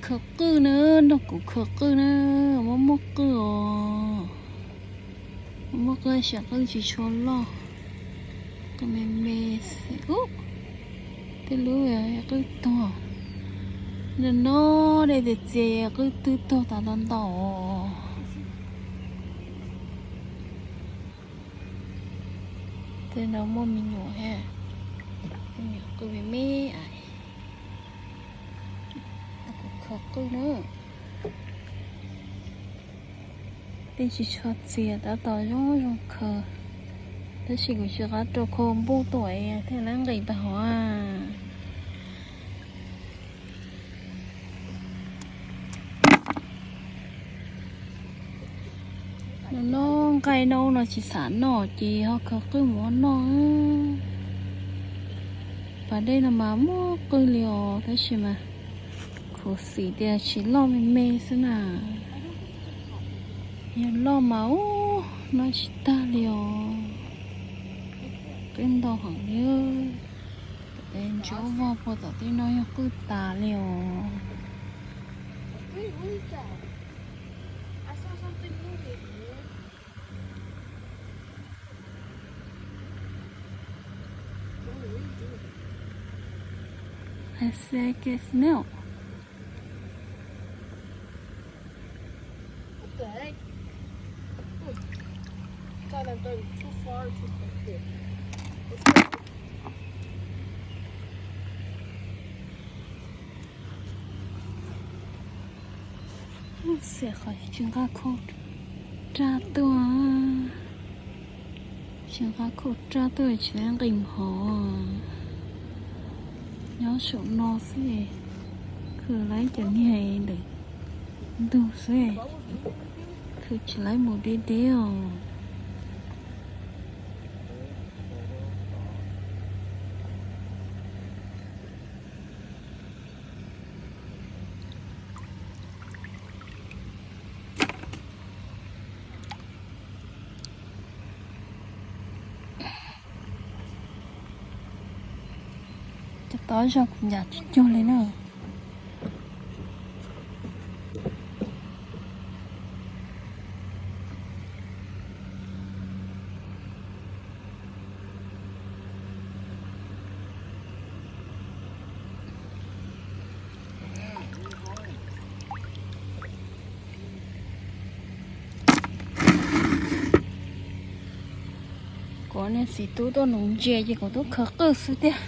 Khaws qwj na, nrog kuv khaws qwj na, muaj muaj qwj os. Muaj qwj, tab sis qwj tsis tshua loj, qwj me me xwb. Ub, tej lub qwj tuag, no no, dej txias txias qwj twb tuag tas ntau ntau os. Tej no muaj me nyuam thiab, me nyuam qwj me me, kuv khaws qwj na. Tej tsis tshua txias, tab tom zoo zoo khaws, tab sis kuv tsis qab rau khau npuj tuaj thiaj li nqis tag hov. No no, nqaij no no tsis xav noj ces ho khaws qwj mus ua noj. Pas dej no mas muaj qwj li os, tab sis mas khuv xim tias tsis loj, me me xwb na. Yog loj mas ub, noj tsis tag li os. Qwj ntau heev li. Ntsuab vog puag tom tej no yog qwj tas li os. I say I can smell. What the heck? Hmm. Thought I'm going too far, too quick. Let's go. Xiam qhov tsis nqa khau raj tuaj, tsis nqa khau raj tuaj tsis nqis hov. Nyob saum no xwb, khwv lawv cov niag ntawm ntug xwb, khwv tsis lawv mus deb deb os. Cov tod zog kuv ncav tsis cuag li na. Kuv niag txiv tub tuaj nuv ntses ces kuv twb khaws qwj xwb tiag.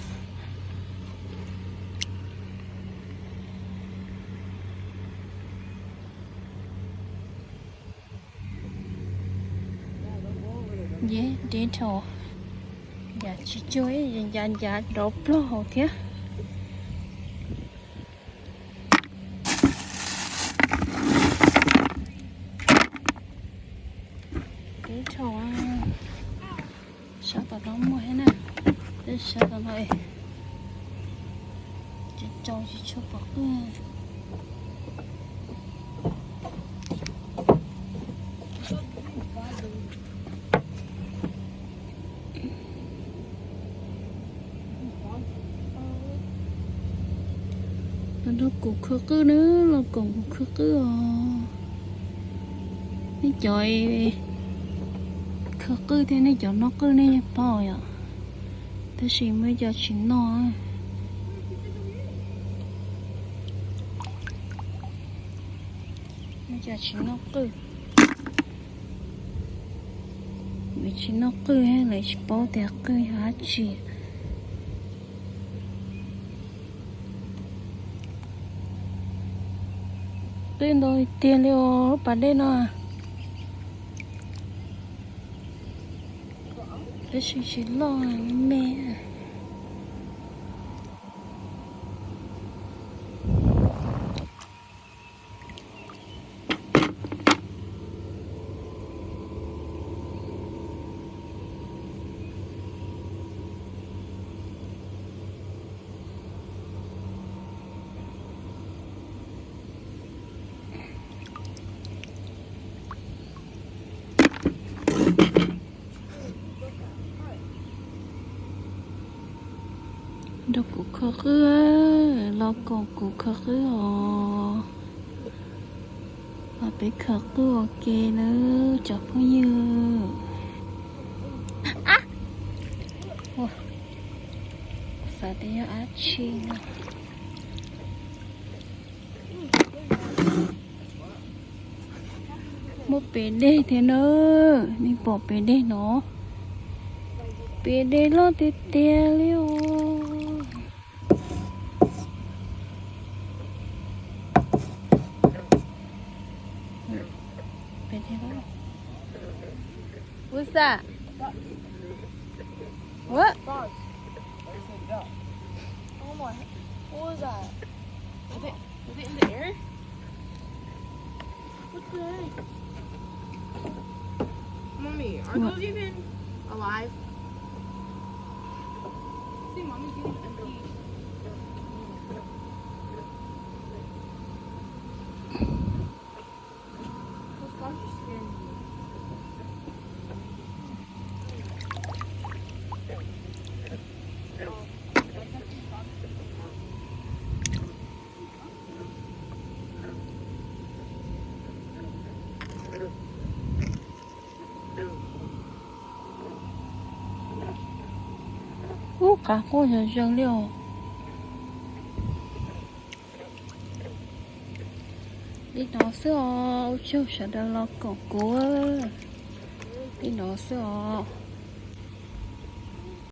Deb dhau, ncav tsis cuag, ncav ncav dov plog hauv thiab. Deb dhau, sab tom no muaj thiab na, sab tom no tsis tau, tsis tshua pom qwj. Los nrog kuv khwv qwj nawb, los koom kuv khwv qwj os. Nej cov khwv qwj thiab nej cov noj qwj nej yeej paub yom, tab sis muaj cov tsis noj, muaj cov tsis noj qwj. Vim tsis noj qwj lawv tsis paub tias qwj yog dab tsi. Qwj ntau tiag li os lub pas dej no. Tab sis tsis loj, me me. Nrog kuv khwv qwj, Los koom kuv khaws qwj os. Los peb khaws qwj ua ke nawb cov phooj ywg. Xav tias yog dab tsi no. Muaj pem dej thiab na, nej pom pem dej no. Pem dej loj tiag tiag li os. Pem dej loj. What's that? What? Frogs. Oh my, what was that? Are they, are they in the air? What the heck? Mommy, are those even alive? See, Mommy getting M P. Those frogs are scaring me. Ub, qab quaj zom zaws li os. Li no xwb os, ua tsaug sawv daws los koom kuv. Li no xwb os.